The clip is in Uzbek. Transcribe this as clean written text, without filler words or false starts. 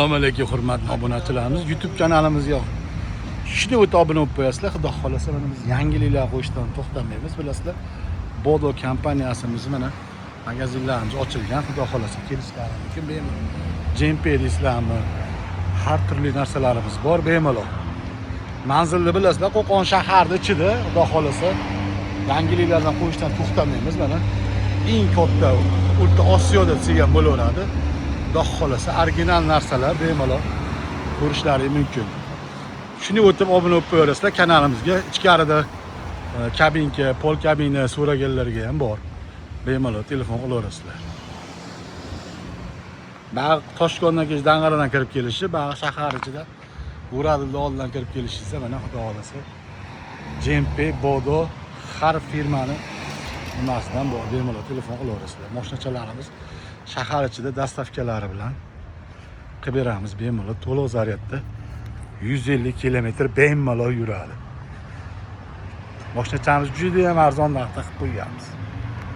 Assalomu alaykum, hurmatli obunachilarimiz. YouTube kanalimizga shunday o'ta obuna bo'lib qo'yasizlar. Xudo xohlasa, mana biz yangiliklar qo'yishdan to'xtamaymiz, bilasizlar. Bodo kompaniyasimiz, mana magazinlarimiz ochilgan. Xudo xohlasa, kelishlari mumkin bemalol. Jempe deysizlarmi, har turli narsalarimiz bor bemalol. Manzilni bilasizlar, Qo'qon shaharni ichida. Xudo xohlasa, yangiliklardan qo'yishdan to'xtamaymiz. Mana eng katta O'rta Osiyoda desak ham bo'laveradi. Xudo xohlasa, original narsalar bemalol ko'rishlari mumkin. Shuni o'tib obuna bo'lib qo'yaverasizlar kanalimizga. Ichkarida kabinka, pol kabina so'raganlarga ham bor. Bemalol telefon qilaverasizlar. Bag'i Toshkondan kelish, Dang'aradan kirib kelishi, bag'i shahar ichida Uradilni oldidan kirib kelishingizda, mana xudo xohlasa, Jempe, Bodo, har firmani nimasidan bor, bemalol telefon qilaverasizlar. Moshinachalarimiz shahar ichida доставка lari bilan qilib beramiz bemalol. To'liq zaryadda 150 kilometr bemalol yuradi. Moshinachamiz juda ham arzon narxda qilib qo'yganmiz.